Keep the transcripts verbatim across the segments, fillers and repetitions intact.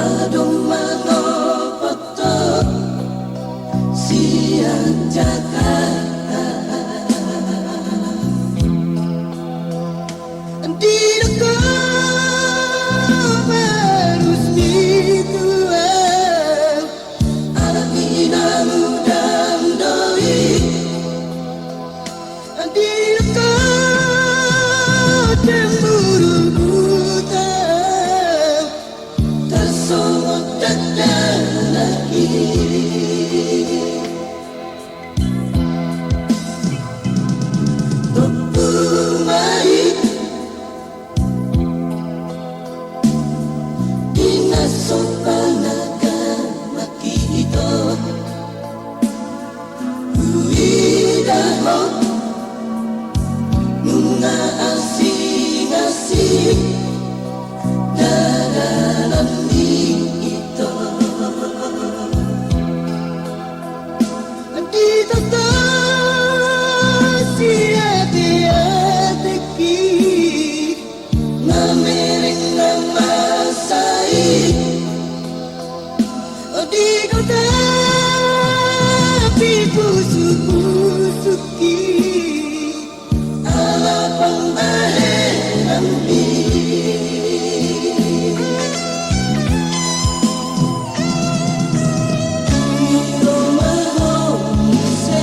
Adong manopot ho sian Jakarta. Didok ho marus ni tulang, anak ni na mudam do i. Didok ho cemburu buta, tarsongon dakdanak i. Tompu ma i, di na so panagama hita. Huida ho nunga asing-asing dalan ni ito. Di toto siate-ate i, na mereng na masa i. Di kota pipusuk-pusuk i, ala pambahenan i. Di rumah ho muse.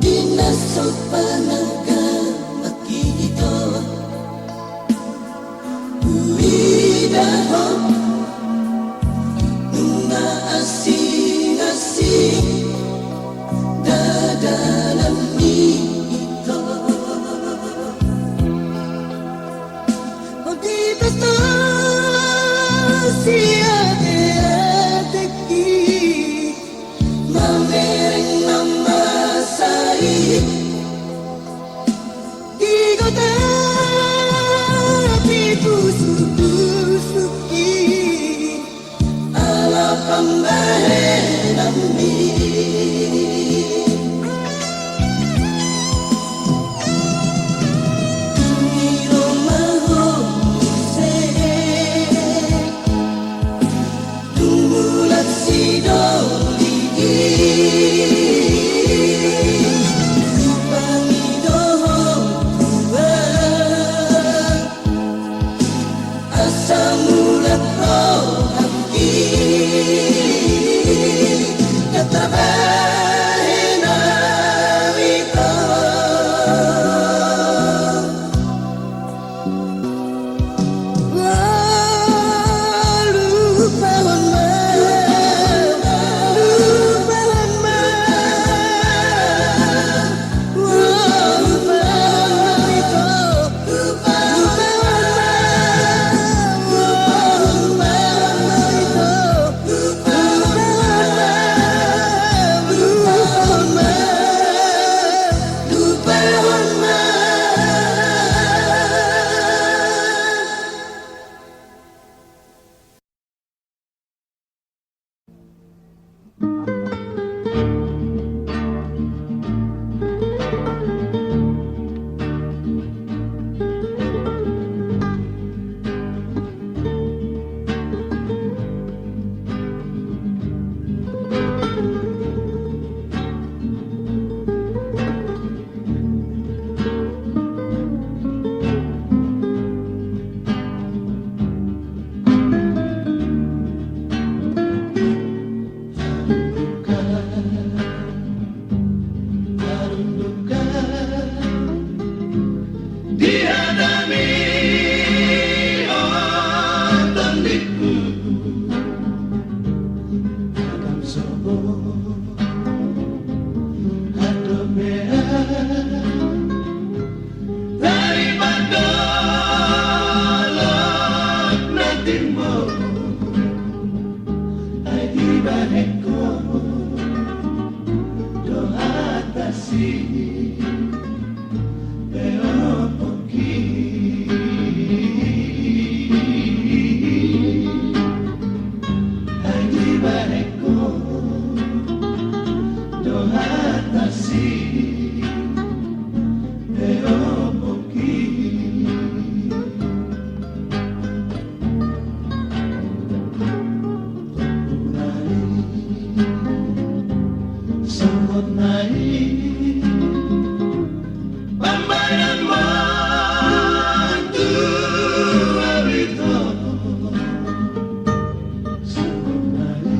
Di na so panagama hita. Huida ho nunga asing-asing dalan ni ito. Di toto siate-ate i, na mereng na masa i. Di kota pipusuk-pusuk i, ala pambahenan i. Di rumah ho muse. Dolok na timbo, ai dibahen ho do hata si. Songkot nai pambahenanmon tu au ito. Songkot nai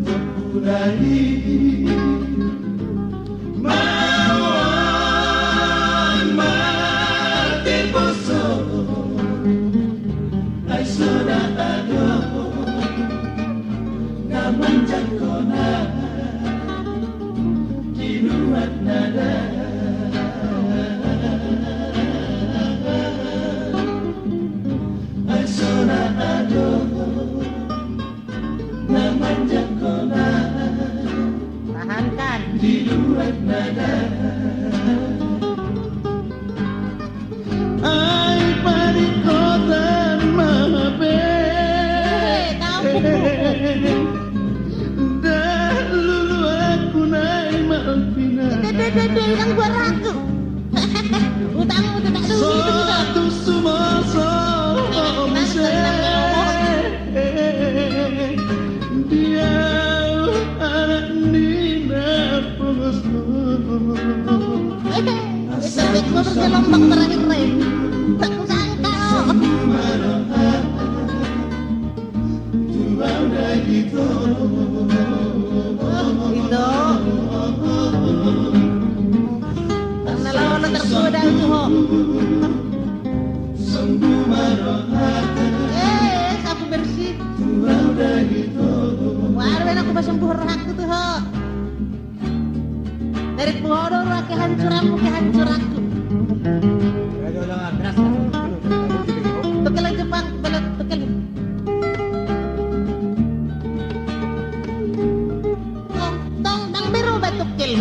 tompu nai maon martimbosol. Ai so na adong na manjangkona di luat nada. Ai so na adong na manjangkona. Tahankan. Di luat nada. Ai paringkotan ma be. Eh, tahu. Dalan luluanku nai Malvina. Deh, deh, deh, deh, yang gua ragu. Utangmu tidak dulu. Satu sumoso muse. Dia anak ni na pogos. Itu gua bergelombang terakhir, Ray. Tak kusangka. Ito. Karena lawan tergoda itu, ho. Eh, sapu bersih. Waduh, enak aku pasang buah rohakku tuh, ho. Dari pohon roha kehancuranmu, kehancuranku. Tokel aja, Bang, tokel, tokel. Tong, tong, Bang, berubah tokel.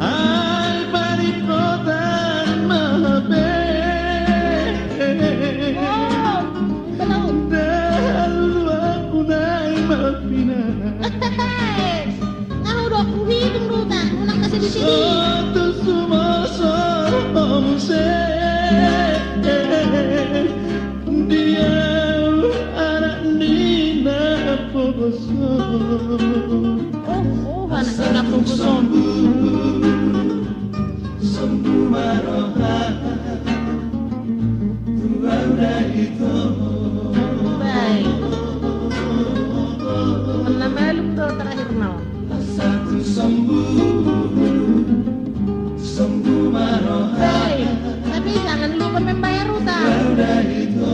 Ai paringkotan ma be. Oh, belum. Dalan luluanku nai Malvina. Nga hudok huhitung do utang, unang na sedi-sedi. Sotu sumoso muse. Dia anak ni na pogos. Oh, oh, anak ni na pogos. Sombu ma roha tu au da ito. Baik. Enam malum tu terakhir mau. Asa tu sombu, sombu ma roha. Baik. Tapi jangan lupa membayar utang. Tu au da ito.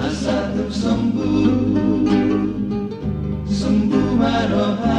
Asa tu sombu, sombu ma roha.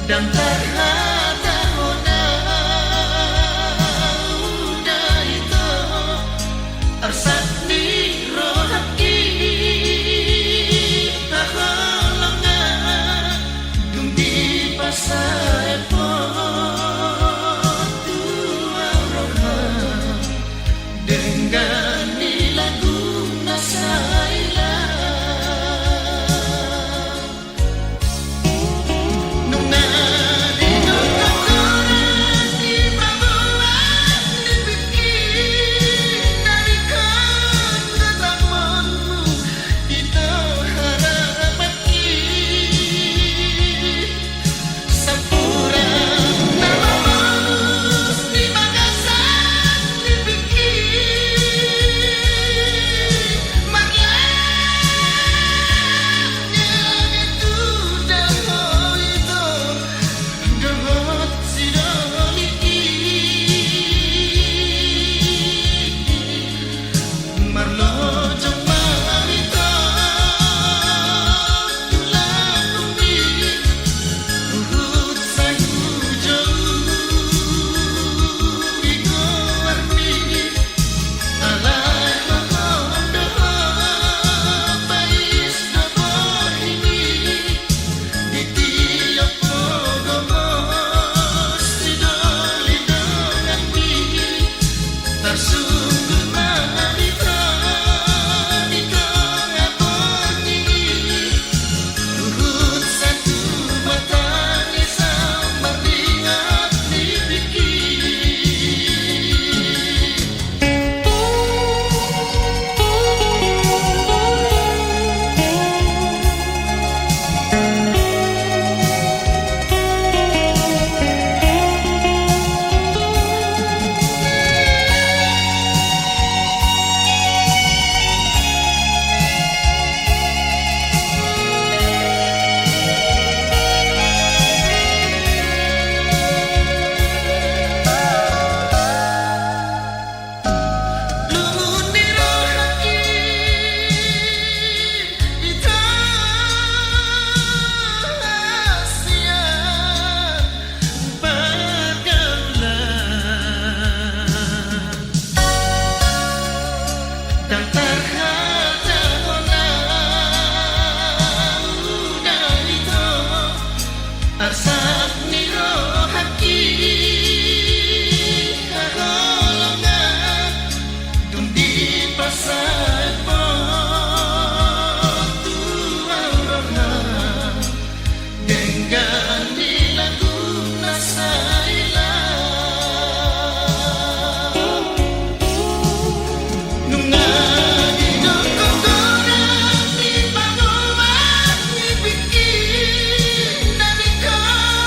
Ndang tarhatahon au da ito, arsak ni rohangki, haholongan dung dipasahat ho tu au roha. Denggan ni lagu na sai laho. Nunga didok do goran ni paboa ni pingki, na dikon do tanganmu ito harapanki. Sampurna na mamolus di bagasan ni pingki, marlangit tu da ho ito dohot sidoli'i. Marlojong ma hita tu lambungmi, huhut sai hujou di goarmi, alai tongon do ho pais do borngin. Di tiop pogomos sidoli donganmi, tarsungkul ma hita di tonga borngin, huhut sai tumatangis au marningot ni pingki. Lungun ni rohangki, ito hasian pargaulan. Ndang tarhatahon au da ito, arsak ni rohangki, haholongan dung dipasahat ho tu au roha. Denggan ni lagu na sai laho. Nunga didok do goran ni paboa ni pingki, na dikon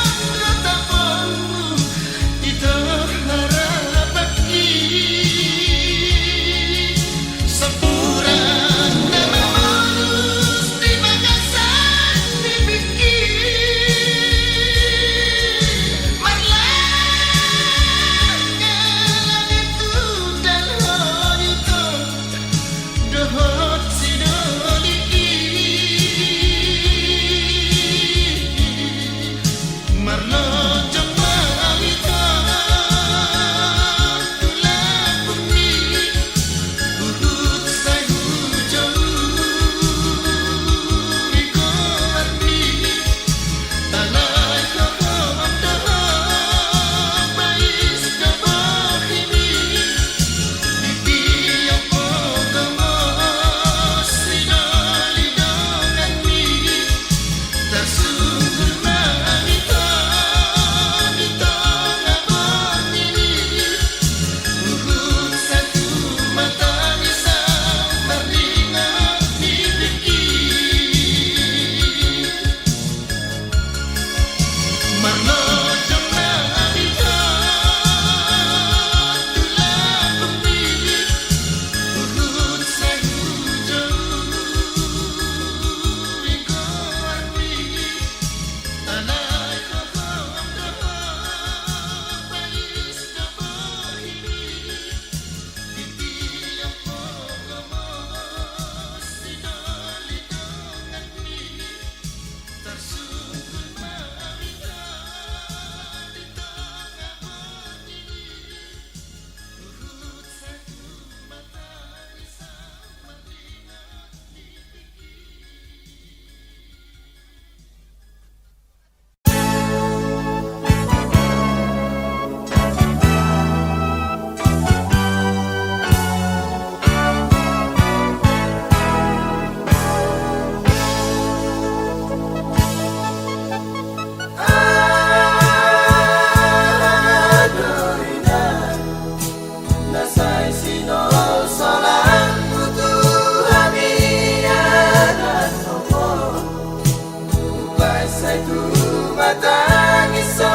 Tangis so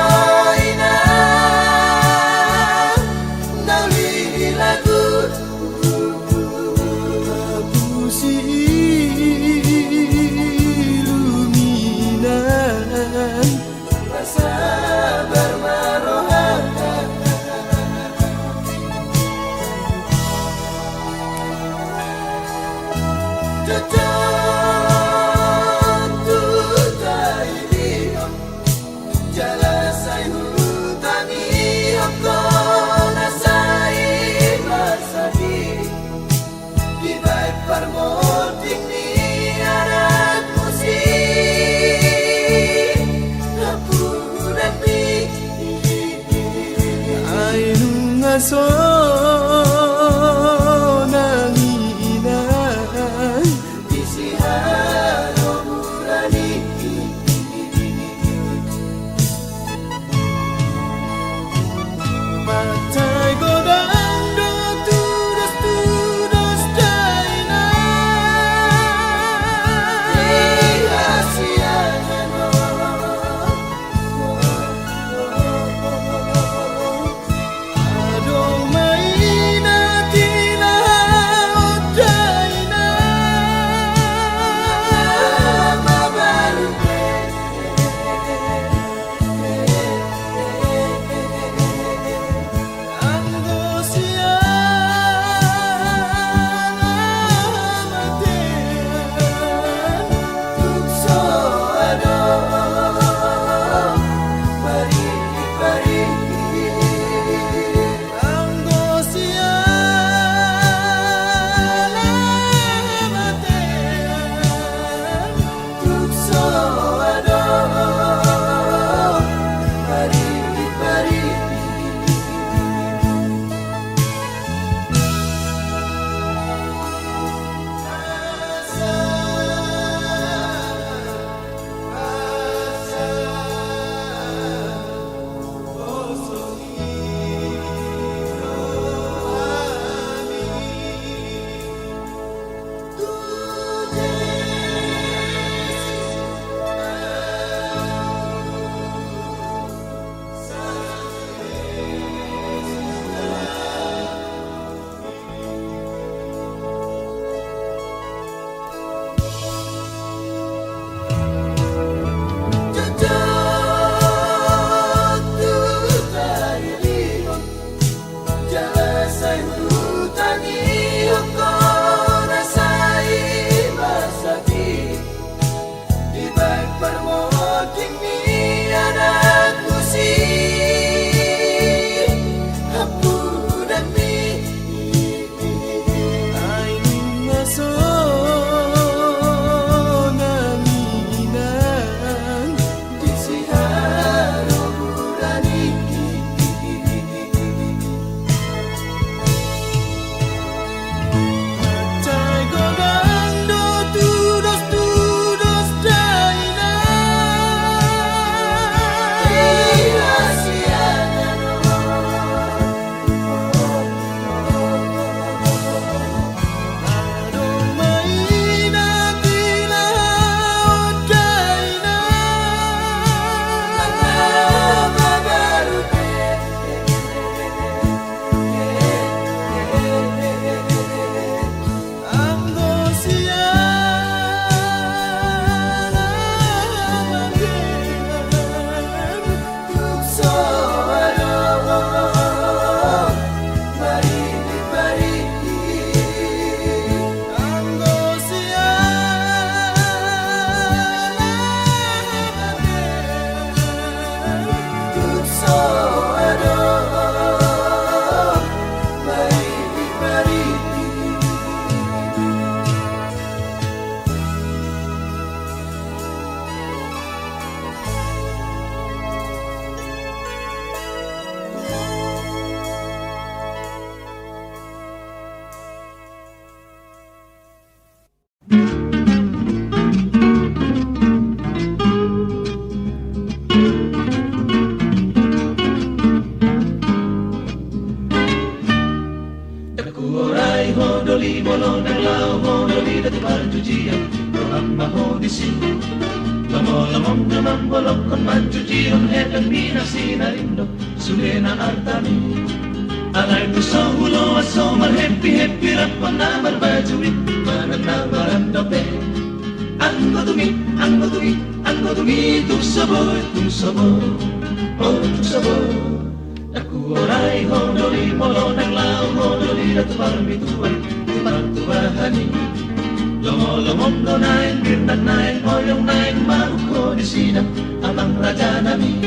inang, na uli ni lagu. Hapusi ilum inang, marsabar ma roham. Jotjot tu tailihon, jala sai hutangihon ho na sai marsadi. Dibaen parmonding ni anakmu si hapudanmi. Ai nunga sonang inang, disi haromuran i. Mansai godang do tudos-tudos dainang. Di hasiangan on. Adong ma i na tilaon dainang. Anggo sian hamatean, tung so adong parik-parik. Anggo sian hamatean, tung so adong parik-parik. Jala sai hutangihon ho na sai marsadi. Dibaen parmonding ni anakmu si hapudanmi. Ai nunga sonang inang, disi haromuran i. Mansai godang do tudos-tudos dainang. Di hasiangan on. Adong ma i na tilaon dainang. Anggo sian hamatean, tung so adong parik-parik. Anggo sian hamatean, tung so adong parik-parik. Ndang huorai ho doli molo ndang laho ho doli, ndang tu parjujian roham ma ho disi. Molo Mambolongkon manjujihon hepengmi na sinarindo, sulena artami. Alai tung so huloas ho marhepiheppi rap hona marbaju i, manang na marandok pe. Anggo tung i, anggo tung i, anggo tung i, tung so boi, tung so boi, o tung so boi. Ndang huorai ho doli molo ndang laho ho doli da tu parmituan, tu partuahan i. Lomolomom do naeng, birnat naeng, oyong naeng, maruk ho disi da, amang raja nami.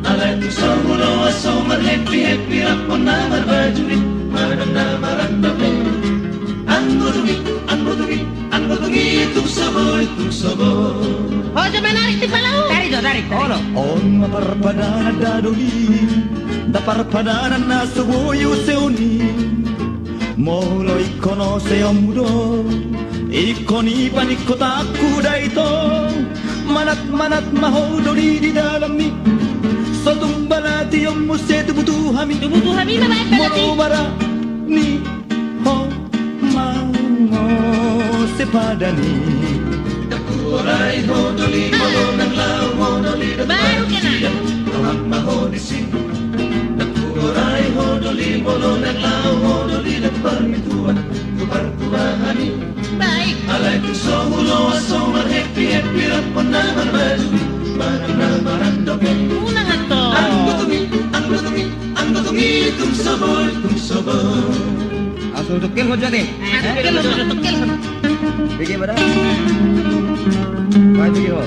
Alai tung so huloas ho marhepiheppi rap hona marbaju i, manang na marandok pe. Anggo tung i, anggo tung i, anggo tung i, tung so boi, tung so boi. Ho jo manarik di palau. Tarik jo, tarik, tarik. Olo. On ma parpadanan da doli, da parpadanan na so boi useon i. Molo ingkon oseonmu do, ingkon i paningkotangku da ito. Manat, manat ma ho doli di dalanmi. So tung balationmu se tubu tu hami. Tubu tu hami ma baen balationmu. Molo barani ho mangose padan i. Ndang huorai ho doli molo ndang laho ho doli da tu parmituan, roham ma ho disi. Ndang huorai ho doli molo ndang laho ho doli da tu parmituan, tu partuahan i. Baik. Alai tung so huloas ho marhepiheppi rap hona marbaju i, manang na marandok pe. Unang antong. Anggo tung i, anggo tung i, anggo tung i, tung so boi, tung so boi. Langsung tukil ho jo ate. Eh, tukil ho jo, tukil ho. Bege pada. Baik, bege ho.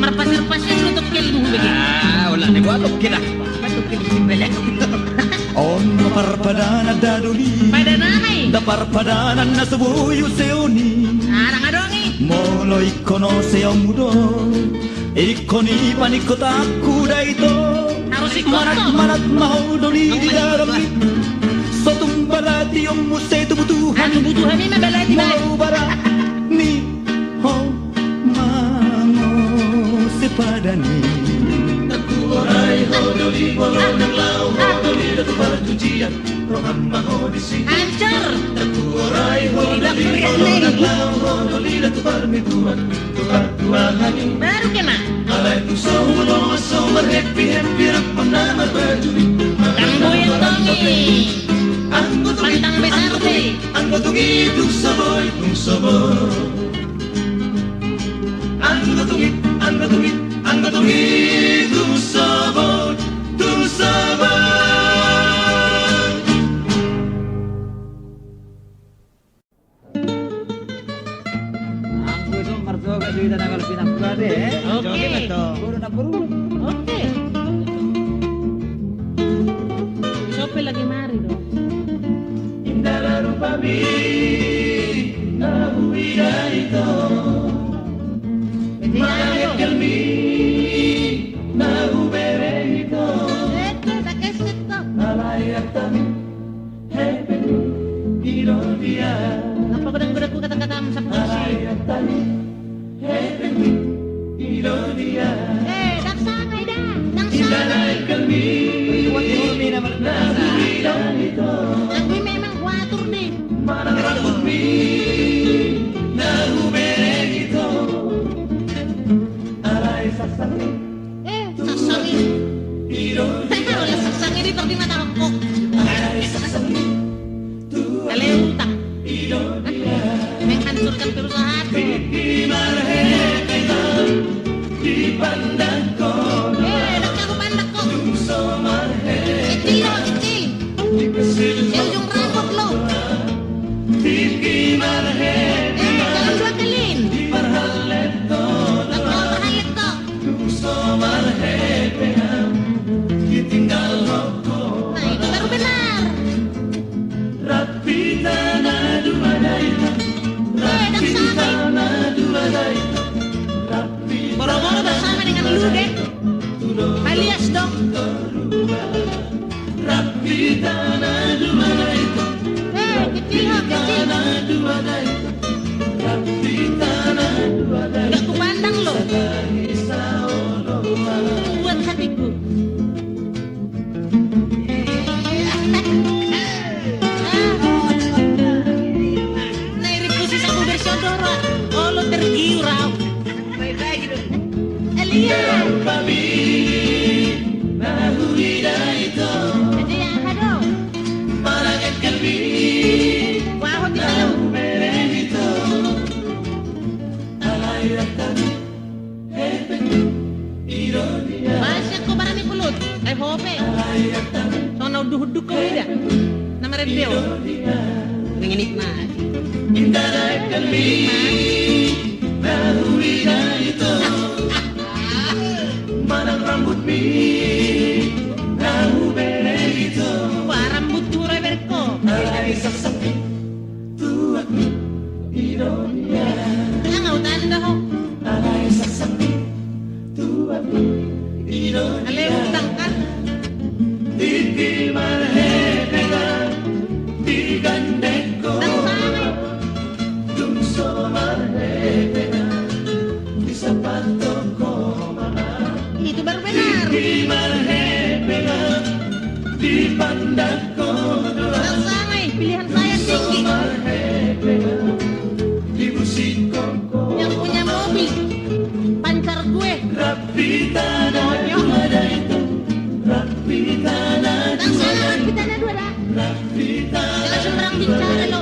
Marpasir-pasir do tukilmu bege. Ah, olat ni gua tukil ah. Tukil di bele. On ma parpadanan da doli. Padan aha i? Da parpadanan na so boi useon i. Ah, ndang adong i. Molo ingkon oseonmu do, ingkon i paningkotangku da ito. Harus ingkon. Manat, manat ma ho doli di dalanmi. So tung balationmu se tubu tu hami. Ah, tubu tu hami ma balati. Molo barani ho mangose padan i. Ndang huorai ho doli molo ndang laho ho doli da tu parjujian, roham ma ho disi. Hancur. Ndang huorai ho doli molo ndang laho ho doli da tu parmituan, tu partuahan i. Baru kena. Alai tung so huloas ho marhepiheppi rap hona marbaju i, manang na marandok pe. Anggo tung i, pantang besar pe. Anggo tung i, tung so boi, tung so boi. Anggo tung i, anggo tung i, anggo tung i, tung so boi, tung so boi. Anggo so marjoga suhita na ngalap pinangkua de, eh? Oke. Boru na boru. Oke. Sope lagi mari do. Indalah rupami na huida ito. Manang engkelmi na hubereng ito. Alai artami hepengmi i do dia. Apa godang-godangku kata-katamu sapu. Alai artami hepengmi i do dia. Eh, ndang sanga i da, ndang sanga. Indalah engkelmi na huida ito. Anggo i memang huatur di. Manang rambutmi na hubereng ito. Alai saksangmi. Eh, saksangmi. Alai saksangmi di, di mata rokok. Alai saksangmi. Alai utang. Menghancurkan perusahaanku. Eh, ndang jago pandang ho. Kecil lo, kecil. Di ujung rambut lo. Eh, jalan dua kali. Ndang parhallet ho. Nah, itu baru benar. Eh, ndang sanga i. Boro-boro bersama dengan lu deh. Alias dong. Eh, kecil ho, kecil. Nggak kupandang lo. Buat hatiku. Hope. Songon na unduk-unduk ho ida. Na marende on. Mengenik mati. Manang rambutmi na hubere ito. Wah, rambut tura berko. Alai saksakmi tuatmi i do nian. Tangau tanda ho. Alai saksakmi tuatmi i do nian. Ale utang kan. Tingki marhepeng di gandengko. Tang sama. Dung so marhepeng di sapat toko mama. Itu baru benar. Tingki marhepeng di pandak Langsung, eh, pilihan saya tinggi. Yang punya mobil, pacar gue. Monyong. Langsung, Rapi Tanah dua, dah. Jangan sembarang bicara, lo.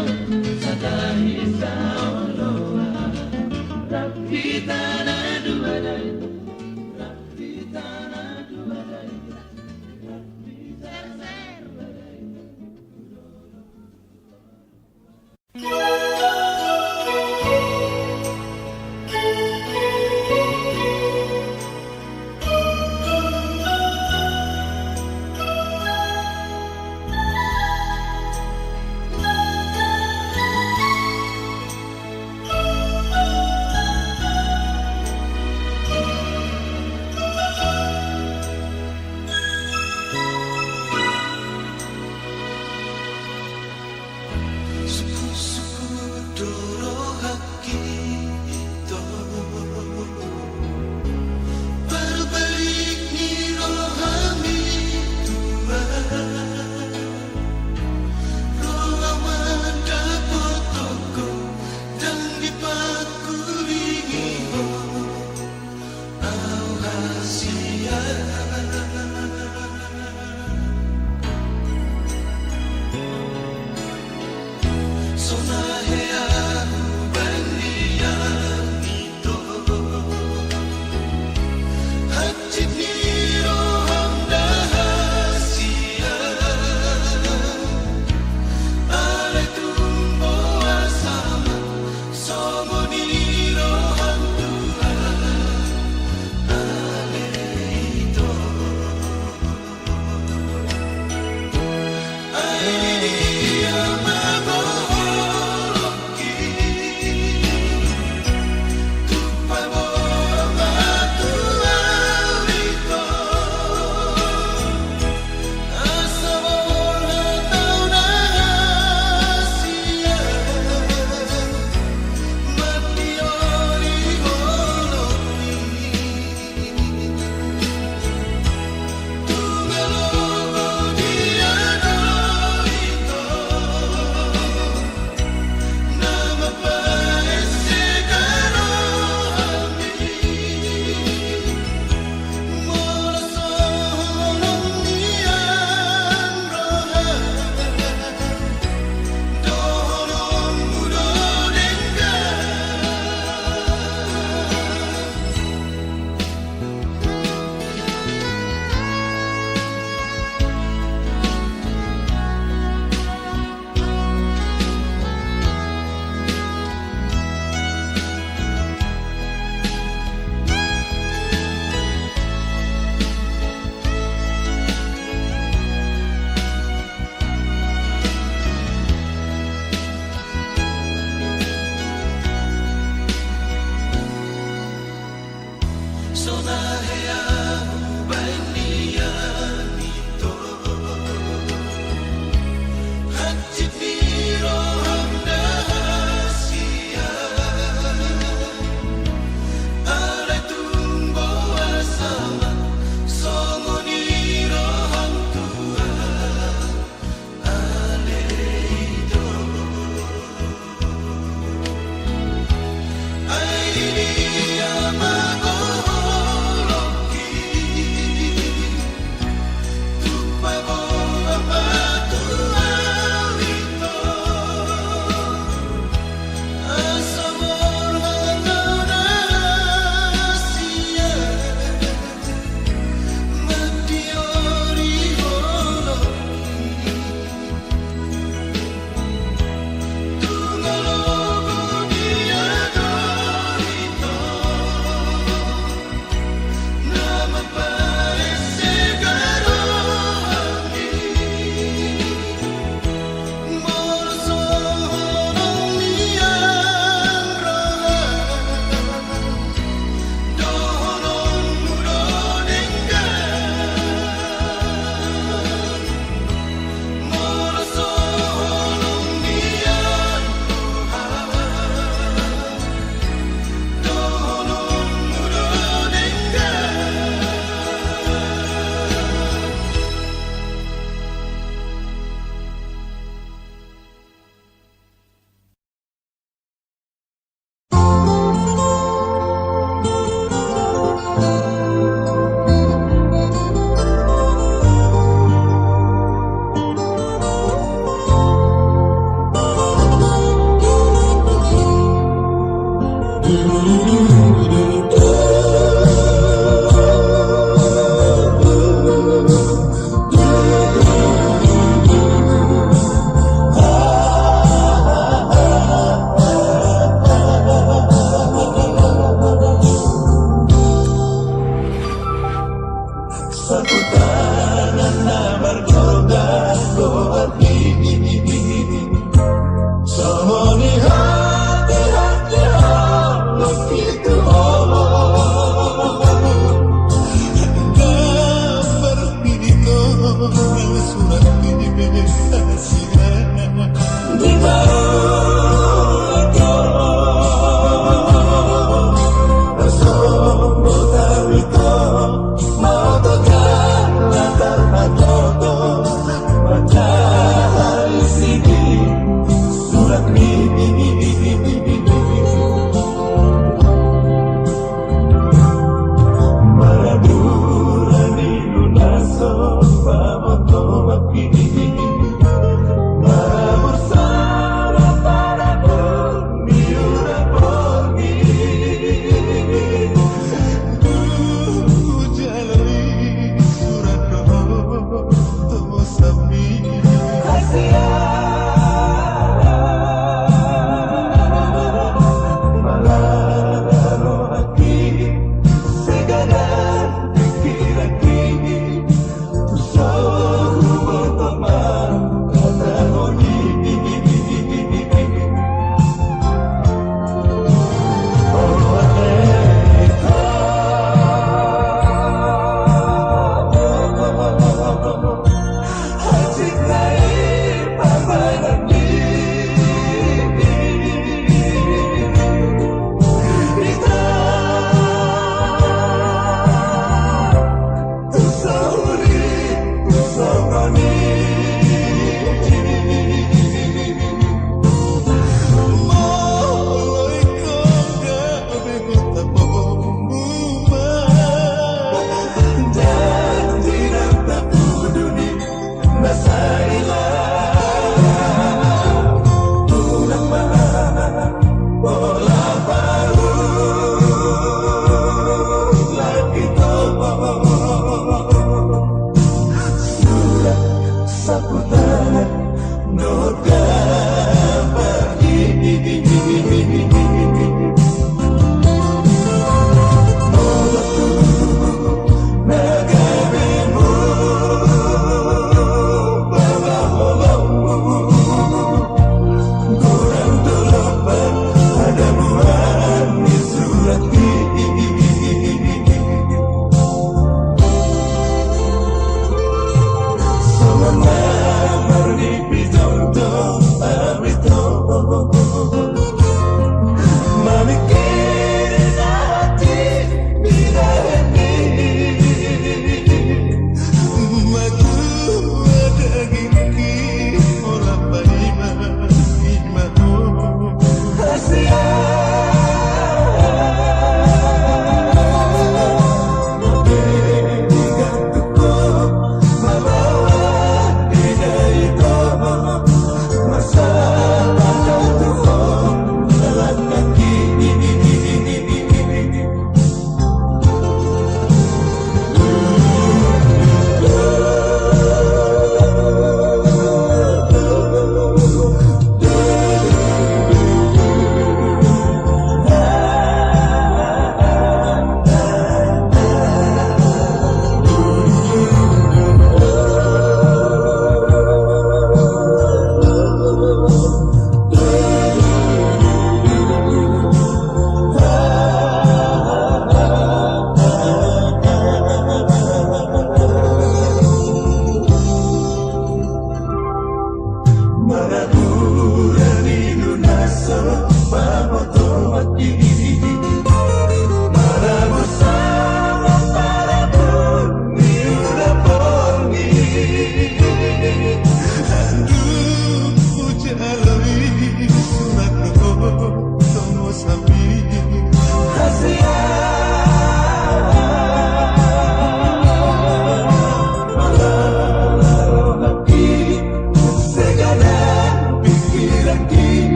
Saputaran na margoar-goar i. Songon i hatiha-tiha pitu olo. Gambar pitu surat pitu.